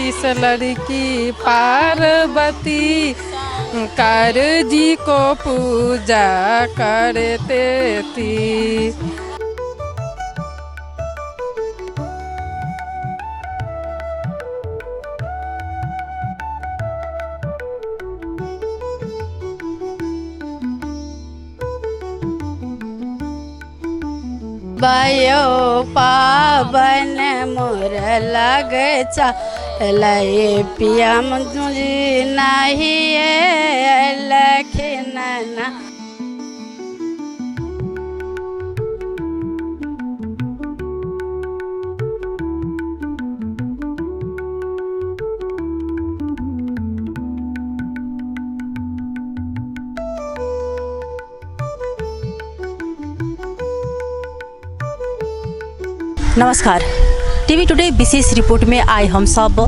33 लड़की पार्वती कर जी को पूजा करते थी। बायो पावन मोर लगे चले पिया मुझे नहीं लखन ना। नमस्कार, टीवी टुडे विशेष रिपोर्ट में आइ हम सब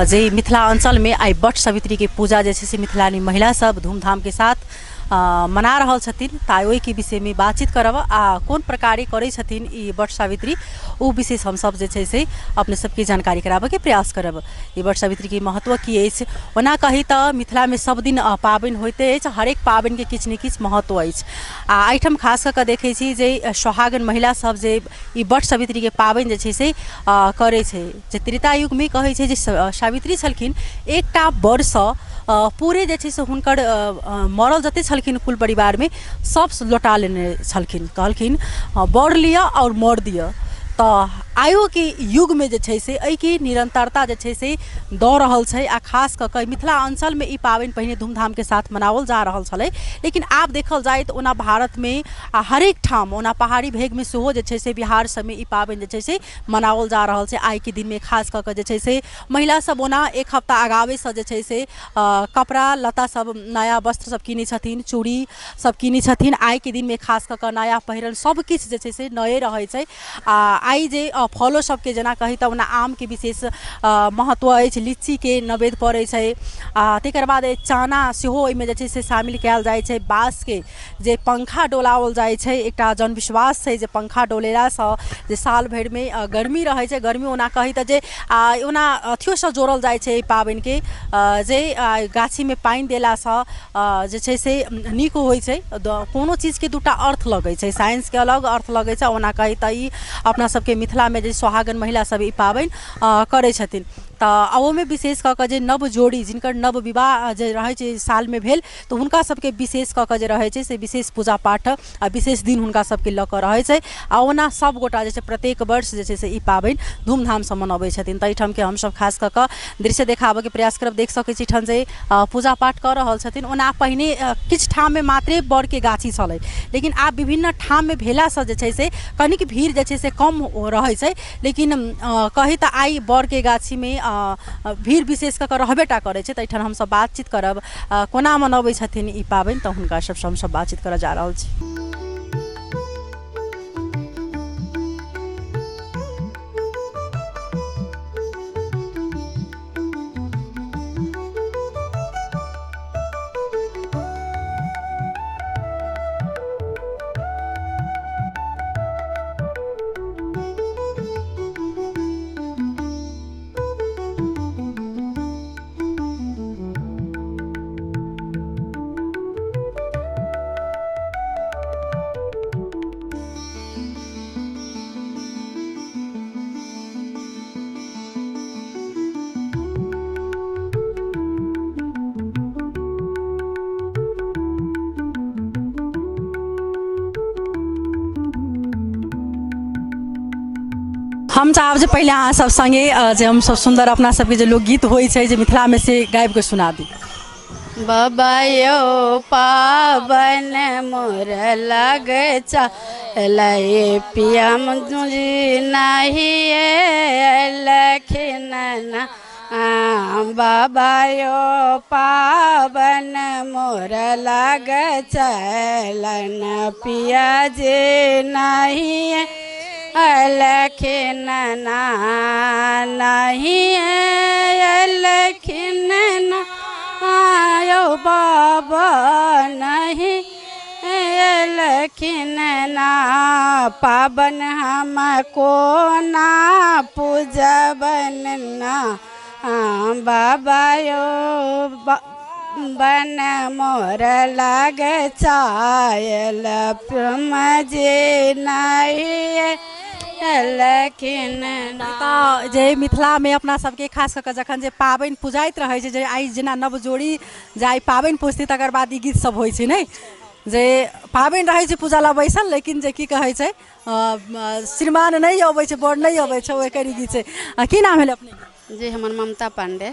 जे मिथिला अंचल में आइ वट सावित्री के पूजा जे छै से मिथिलानी महिला सब धूमधाम के साथ मना रहल छथिन। त ओहि के विषय में बातचीत करब आ कोन प्रकारे करै छथिन ई वट सावित्री ओ विशेष हम सब जे छै से अपने सबके जानकारी कराबऽ के प्रयास करब। ई वट सावित्री के महत्व की अछि, ओना कही तऽ मिथिला में सब दिन पाबनि होइते अछि, हरेक पाबनि के किछु ने किछु महत्व अछि। आ एहिठाम खास कऽ कऽ देखै छी जे सोहागन महिला सब जे ई वट सावित्री के पाबनि जे छै से करै छै। जे त्रेता युग में कहै छै जे सावित्री छलखिन एकटा बरसँ पूरे जे छै से हुनकर मरल जते छलखिन कुल परिवार में सब लौटा लेने छलखिन, कहलखिन बर लिअ और मर दिअ। तऽ आइयो के युग में जे छै से एहिके निरंतरता जे छै से दऽ रहल छै। आ खास कऽ कऽ मिथिला अंचल में ई पाबनि पहिने धूमधाम के साथ मनाओल जा रहल छलै, लेकिन आब देखल जाय तऽ ओना भारत में आ हरेक ठाम ओना पहाड़ी भेग में सेहो जे छै से बिहार सब में ई पाबनि जे छै से मनाओल जा रहल छै। आइ के दिन में खास कऽ कऽ जे छै से महिला सब ओना एक हफ्ता आगावे से जे छै से कपड़ा लत्ता सब नया वस्त्र सब किनै छथिन, चूड़ी सब किनै छथिन। आइ के दिन में खास कऽ कऽ नया पहिरन सब किछु जे छै से नये रहै छै। आ आइ जे फलो सबके जेना कही तऽ ओना आमके विशेष महत्व अछि, लीचीके नैवेद्य पड़ै छै। आ तकर बाद चना सेहो ओहिमे जे छै से शामिल कयल जाइ छै। बाँसके जे पंखा डोलाओल जाइ छै, एकटा जनविश्वास छै जे पंखा डोलेलासँ जे साल भरिमे गर्मी रहै छै। गर्मी ओना कही तऽ जे ओना अथियोसँ जोड़ल जाइ छै एहि पाबनिके, जे गाछीमे पानि देलासँ जे छै से नीक होइ छै। कोनो चीजके दूटा अर्थ लगै छै, साइंसके अलग अर्थ लगै छै। ओना कही तऽ ई अपना सबके मिथिलामे जे सोहागन महिला सब ई पाबनि करै छथिन। तऽ ओहिमे विशेष कऽ कऽ जे नव जोड़ी जिनकर नव विवाह जे रहै छै सालमे भेल, तऽ हुनका सबके विशेष कऽ कऽ जे रहै छै से विशेष पूजा पाठ आ विशेष दिन हुनका सबके लऽ कऽ रहै छै। आ ओना सब गोटा जे छै प्रत्येक वर्ष जे छै से ई पाबनि धूमधामसँ मनबै छथिन। तऽ एहिठामके हमसब खास कऽ कऽ दृश्य देखाबऽके प्रयास करब। देख सकै छी एहिठाम जे पूजा पाठ कऽ रहल छथिन। ओना पहिने किछु ठाममे मात्रे बड़के गाछी छलै, लेकिन आब विभिन्न ठाममे भेलासँ जे छै से कनिक भीड़ जे छै से कम रहै छै। लेकिन कही तऽ आइ बड़के गाछीमे भीड़ विशेष कऽ कऽ रहबे टा करै छै। तऽ एहिठाम हमसब बातचीत करब कोना मनबै छथिन ई पाबनि, तऽ हुनका सबसँ हमसब बातचीत करऽ जा रहल छी। हम चाहब जे पहिले अहाँ सब संगे जे हम सब सुन्दर अपना सबके जे लोकगीत होइ छै जे मिथिलामे से गाबि कऽ सुना दी। बाबा यौ पावन मोर लगे चले पिया मुझे नहीं लखन ना। बाबा यो पावन मोर लग चलन पिया जे नहीं अलखिन ना, नहीं अलखिन ना आयो बाबा नहीं अलखिन ना। पावन हम को ना पूजबन ना, बाबा यो बन मोर लाग चायल प्रेम जे नहीं लेकिन। तऽ जे मिथिलामे अपना सबके खास कऽ कऽ जखन जे पाबनि पुजाइत रहै छै, जे आइ जेना नव जोड़ी जे आइ पाबनि पुजतै तकर बाद ई गीत सब होइ छै, नहि जे पाबनि रहै छै पूजा लए बैसल, लेकिन जे की कहै छै श्रीमान नहि अबै छै, वर नहि अबै छै, ओकर ई गीत छै। की नाम भेलै अपने? जी, हमर ममता पांडे।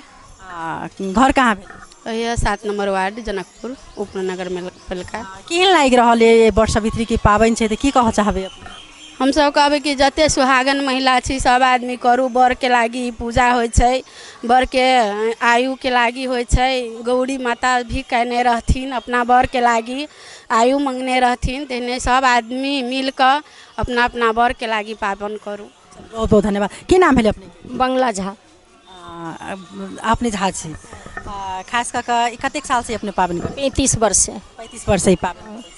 घर कहाँ भेल? वही 7 नंबर वार्ड, जनकपुर उपनगर पलका। केहन लागि रहल अइ वट सावित्रीके पाबनि छै, तऽ की कहऽ चाहबै अपने? हमसब कहबै कि जते सुहागन महिला छी सब आदमी करू, बरके लागि ई पूजा होइ छै, बरके आयुके लागि होइ छै। गौरी माता भी कयने रहथिन अपना बरके लागि, आयु मंगने रहथिन, तेहने सब आदमी मिल कऽ अपना अपना बरके लागि पाबनि करू। बहुत बहुत धन्यवाद। की नाम भेलै अपने? बंगला झा। अपने झा छी। खास कऽ कऽ कतेक सालसँ अपने पाबनि करै? 35 वर्ष। 35 वर्ष ई पाबनि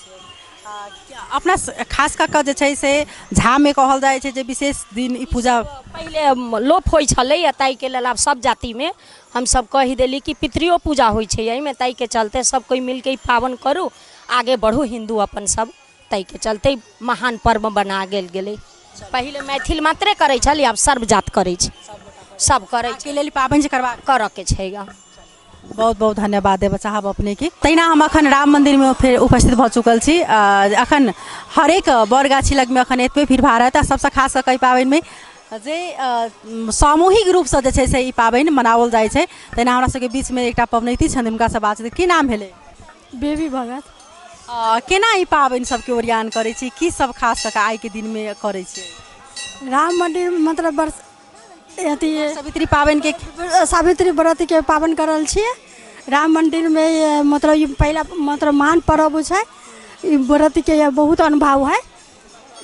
अपना खास कऽ कऽ जे छै से झामे कहल जाइ छै जे विशेष दिन ई पूजा पहिले लोप होइ छलै, ताहिके लेल आब सब जातिमे हमसब कहि देली कि पितृयो पूजा होइ छै एहिमे, ताहिके चलते सब कोइ मिलके ई पाबनि करू, आगे बढ़ू हिन्दू अपन सब, ताहिके चलते महान पर्व बना गेल गेलै। पहिले मैथिल मात्रे करै छलै, आब सर्व जात करै छै, सब करै छै लेल पाबनि जे करबा करऽके छै। बहुत बहुत धन्यवाद देबऽ चाहब अपनेके। तहिना हम अखन राम मन्दिरमे फेर उपस्थित भऽ चुकल छी। अखन हरेक बरगाछी लगमे अखन एतबे भीड़ भाड़ रहत। आ सबसँ खास कऽ ई पाबनिमे जे सामूहिक रूपसँ जे छै से ई पाबनि मनाओल जाइ छै। तहिना हमरा सबके बीचमे एकटा पबनैती छनि, हुनकासँ बातचीत। की नाम भेलै? बेबी भगत। केना ई पाबनि सबके ओरियान करै छी, की सब खास कऽ आइके दिनमे करै छी? राम मन्दिर मतलब वर्ष अथी सावित्री पाबनि के सावित्री व्रत के पाबनि करल छियै। राम मंदिर में मतलब ई पहला मतलब महान पर्व छै, ई व्रत के बहुत अनुभव है।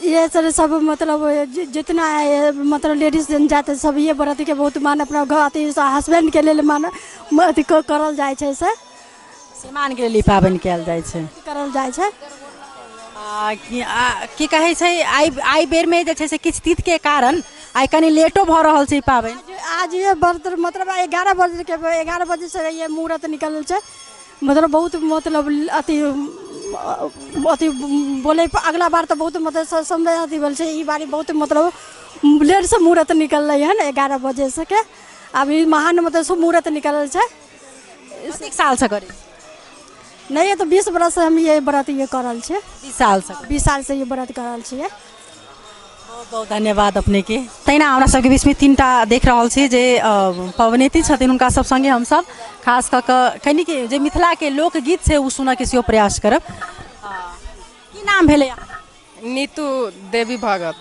ये सर सब मतलब जितना मतलब लेडीज जनजाति सब ये व्रत के बहुत मान अपना घर अथी हस्बैंड के लेल मान अथी करल जाइ छै, से श्रीमान के लेल पाबनि कयल जाइ छै, करल जाइ छै। की कहै छै आइ बेरमे जे छै से किछु तीत के कारण आइ कनि लेटो भऽ रहल छै पाबनि। आज ये व्रत मतलब 11 बजे के 11 बजे से ये मुहूर्त निकलल छै, मतलब बहुत मतलब अथी अथी बोले अगला बार तऽ बहुत मतलब समय अथी भेल छै, ई बारी बहुत मतलब लेट से मुहूर्त निकललै हन 11 बजे से के। अभी महान मतलब सब मुहूर्त निकलल छै। कतेक सालसँ करै? नहीं तो 20 बरस से हम ये व्रत ये करल छियै। 20 सालसँ? 20 साल से ये व्रत करल छियै। बहुत बहुत धन्यवाद अपनेके। तहिना हमरा सबके बीचमे 3टा देख रहल छी जे पबनैती छथिन, हुनका सब सङ्गे हमसब खास कऽ कऽ कनिक जे मिथिलाके लोकगीत छै ओ सुनऽके सेहो प्रयास करब। की नाम भेलै? नीतू देवी भगत।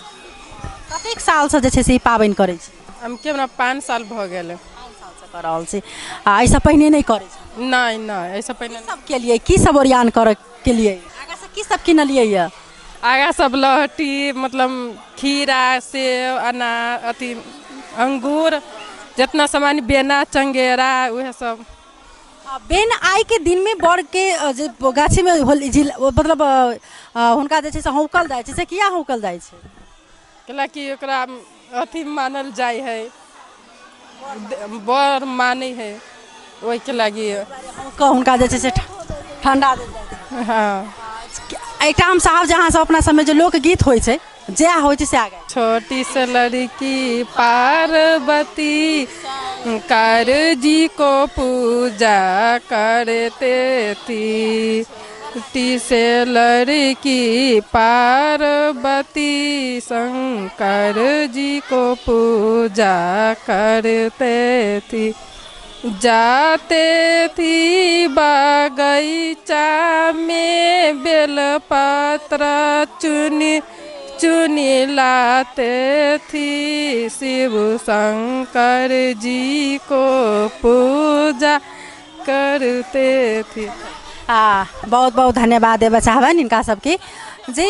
कतेक सालसँ जे छै से ई पाबनि करै छी? हम के हमरा 5 साल भऽ गेल। 5 सालसँ कऽ रहल छी। आ एहिसँ पहिने नहि करै छी? नहि नहि, एहिसँ पहिने। सब केलियै, की सब ओरियान करऽ केलियै, आगाँ की सब किनलियै यऽ? आगाँ सब लहठी मतलब खीरा, सेब, अनार, अथी अंगूर, जितना सामान बेना चंगेरा उहे सब। बेन आइ के दिनमे बर के जे गाछीमे मतलब हुनका जे छै से हौकल जाइ छै, से किया हौकल जाइ छै? कैलाकि ओकरा अथी मानल जाइ है, बर मानै है, ओहिके लागि हुनका जे छै से ठंडा देल जाइ छै। हाँ। एकटा हम साहब जे अहाँ सब अपना सबमे जे लोकगीत होइ छै जे होइ छै से आगे। छोटी से लड़की पार्वती कर जी को पूजा करते थी, छोटी से लड़की पार्वती शंकर जी को पूजा करते थी, जाते थी बगीचा में बेलपत्र चुनी चुनी लाते थी, शिव शंकर जी को पूजा करते थी। बहुत बहुत धन्यवाद देबऽ चाहबनि हिनका सबके जे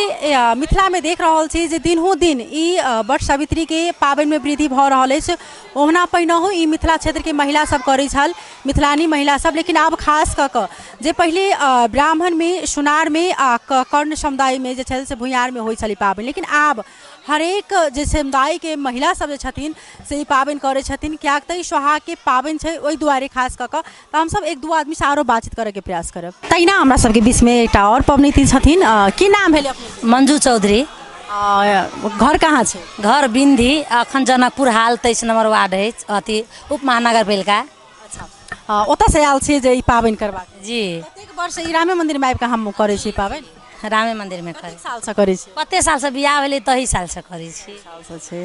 मिथिलामे देख रहल छी जे दिनहु दिन ई वट सावित्रीके पाबनिमे वृद्धि भऽ रहल अछि। ओहुना पहिनहु ई मिथिला क्षेत्रके महिला सब करै छल, मिथिलानी महिला सब, लेकिन आब खास कऽ कऽ जे पहिले ब्राह्मणमे, सुनारमे आ कर्ण समुदायमे जे छल से भुइयारमे होइ छल ई पाबनि, लेकिन आब हरेक जे समुदायके महिला सब जे छथिन से ई पाबनि करै छथिन, किएक तऽ ई सोहागके पाबनि छै, ओहि दुआरे खास कऽ कऽ। तऽ हमसब एक दू आदमीसँ आरो बातचीत करैके प्रयास करब। तहिना हमरा सबके बीचमे एकटा आओर पबनैतिन छथिन। की नाम भेलै अपने? मंजू चौधरी। घर कहाँ छै? घर बिन्धी, अखन जनकपुर हाल 23 नंबर वार्ड अछि, अथी उप महानगरपालिका। अच्छा, ओतऽसँ आयल छी जे ई पाबनि करबाक? जी। कतेक वर्ष ई रामे मन्दिरमे आबि कऽ हम करै छी पाबनि? रामे मन्दिरमे करै। कतेक सालसँ करै छी? कते सालसँ बियाह भेलै तही सालसँ करै छी। सालसँ छै।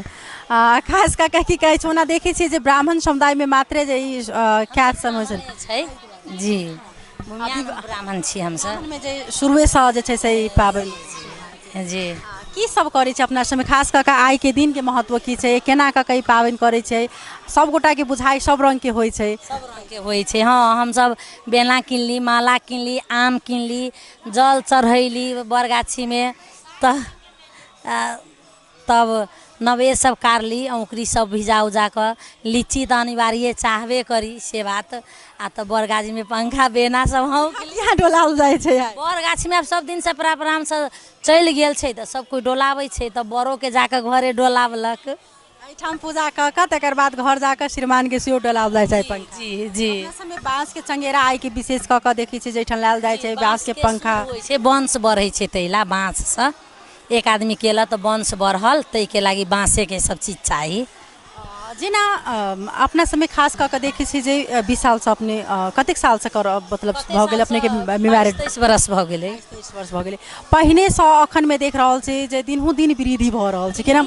खास कऽ कऽ की कहै छै, ओना देखै छियै जे ब्राह्मण समुदायमे मात्रे जे ई ख्यात सब होइ छै। जी, ब्राह्मण छी हमसब। मे जे शुरुएसँ जे छै से ई पाबनि। जी। की सब करै छै अपना सबमे खास कऽ कऽ आइके दिनके महत्व की छै, केना कऽ कऽ ई पाबनि करै छै? सब गोटाके बुझाइ सब रङ्गके होइ छै। सब रङ्गके होइ छै। हँ, हमसब बेना किनली, माला किनली, आम किनली, जल चढ़ैली बरगाछीमे, तऽ तब नवेद सब काटली, औंकरी सब भिजा उजा कऽ, लीची तऽ अनिवार्य चाहबे करी से बात। आ तऽ बरगाछीमे पंखा बेना सब हम यहाँ डोलाओल जाइ छै। बरगाछीमे आब सब दिनसँ परम्परासँ चलि गेल छै तऽ सब कोइ डोलाबै छै, तऽ बड़ोके जाकऽ घरे डोलाबलक। एहिठाम पूजा कऽ कऽ तकर बाद घर जाकऽ श्रीमानके सेहो डोलाओल जाइ छै पंखा। जी जी। अपना सबमे बाँसके चंगेरा आइके विशेष कऽ कऽ देखै छियै जे एहिठाम लायल जाइ छै बाँसके पंखा। होइ छै, वंश बढ़ै छै, ताहि ला बाँससँ एक आदमी केलक तऽ वंश बढ़ल, ताहिके लागि बाँसेके सब चीज चाही। जेना अपना सबमे खास कऽ कऽ देखै छी जे 20 सालसँ अपने कतेक सालसँ कर मतलब भऽ गेल अपनेके मैरिज? 23 बरस भऽ गेलै। 23 वर्ष भऽ गेलै। पहिनेसँ अखनमे देख रहल छी जे दिनहु दिन वृद्धि भऽ रहल छै, केना?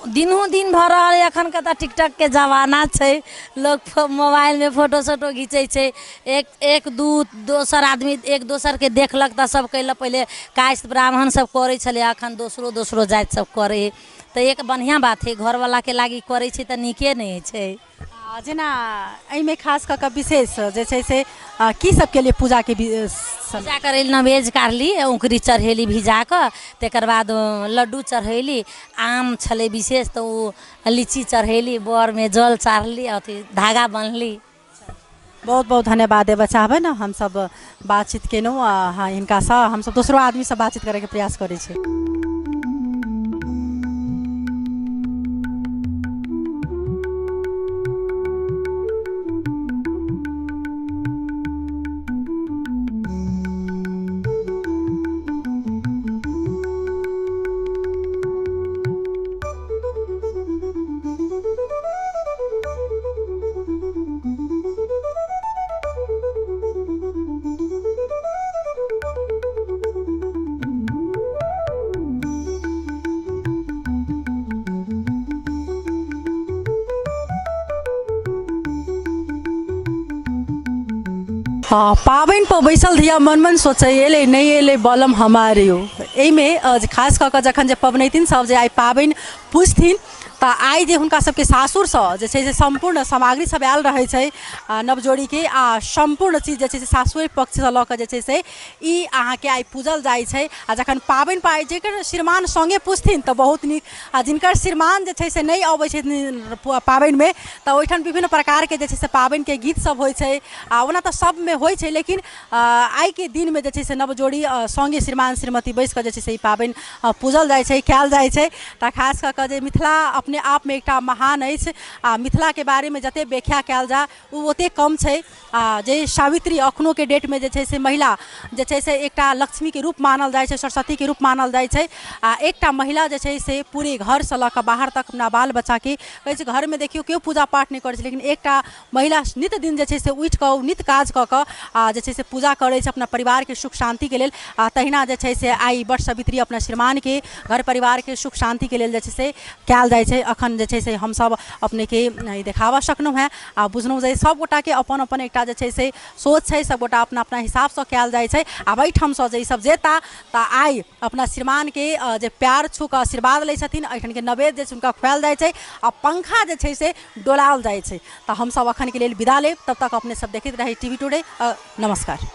दिनहु दिन भऽ रहल है। अखन के तऽ टिकटक के जमाना छै, लोक मोबाइलमे फोटो सोटो घिचै छै, एक एक दू दोसर आदमी एक दोसरके देखलक तऽ सब कयलक। पहिले कायस्थ ब्राह्मण सब करै छलै, अखन दोसरो दोसरो जाति सब करै, तऽ एक बढ़िआँ बात हइ। घरवलाके लागि करै छै तऽ नीके नहि होइ छै। जेना एहिमे खास कऽ कऽ विशेष जे छै से की सबके लिए पूजाके पूजा करै लए नवेज काढ़ली, औंकरी चढ़ेली भिजा कऽ, तकर बाद लड्डू चढ़ेली, आम छलै विशेष तऽ ओ लीची चढ़ेली, बरमे जल चढ़ली, अथी धागा बन्हली। बहुत बहुत धन्यवाद देबऽ चाहबै ने। हमसब बातचीत केलहुँ हाँ हिनकासँ। हमसब दोसरो आदमीसँ बातचीत करैके प्रयास करै छी। हाँ, पाबनि पर बैसल धिया मन मन सोचै एलै नहि एलै बलम हमार यौ। एहिमे खास कऽ कऽ जखन जे पबनैतिन सब जे आइ पाबनि पुछथिन तऽ आइ जे हुनका सबके सासुरसँ जे छै से सम्पूर्ण सामग्री सब आयल रहै छै नवजोड़ीके, आ सम्पूर्ण चीज जे छै से सासुरे पक्षसँ लऽ कऽ जे छै से ई अहाँके आइ पूजल जाइ छै। आ जखन पाबनि पाइ जेकर श्रीमान सङ्गे पुछथिन तऽ बहुत नीक, आ जिनकर श्रीमान जे छै से नहि अबै छथिन पाबनिमे तऽ ओहिठाम विभिन्न प्रकारके जे छै से पाबनिके गीत सब होइ छै। आ ओना तऽ सबमे होइ छै, लेकिन आइके दिनमे जे छै से नवजोड़ी सङ्गे श्रीमान श्रीमती बैस कऽ जे छै से ई पाबनि पूजल जाइ छै, कयल जाइ छै। तऽ खास कऽ कऽ जे मिथिला अपने आपमे एकटा महान अछि, आ मिथिलाके बारेमे जतेक व्याख्या कयल जाय ओ ओतेक कम छै। आ जे सावित्री अखनोके डेटमे जे छै से महिला जे छै से एकटा लक्ष्मीके रूप मानल जाइ छै, सरस्वतीके रूप मानल जाइ छै। आ एकटा महिला जे छै से पूरे घरसँ लऽ कऽ बाहर तक अपना बाल बच्चाके कहै छै, घरमे देखियौ केओ पूजा पाठ नहि करै छै, लेकिन एकटा महिला नित दिन जे छै से उठि कऽ नित काज कऽ कऽ आ जे छै से पूजा करै छै अपना परिवारके सुख शान्तिके लेल। आ तहिना जे छै से आइ वट सावित्री अपना श्रीमानके घर परिवारके सुख शान्तिके लेल जे छै से कयल जाइ छै। अखन जे छै से हमसब अपनेके देखाबऽ सकलहुँ हेँ आ बुझलहुँ जे सबगोटाके अपन अपन एकटा जे छै से सोच छै, सबगोटा अपना अपना हिसाबसँ कयल जाइ छै। आब एहिठामसँ जे ईसब जेता तऽ आइ अपना श्रीमानके जे प्यार छू कऽ आशीर्वाद लै छथिन, एहिठामके नैवेद्य जे छै हुनका खुआयल जाइ छै आ पंखा जे छै से डोलाओल जाइ छै। तऽ हमसब अखनके लेल विदा लेब, तब तक अपने सब देखैत रही टीवी टुडे। नमस्कार।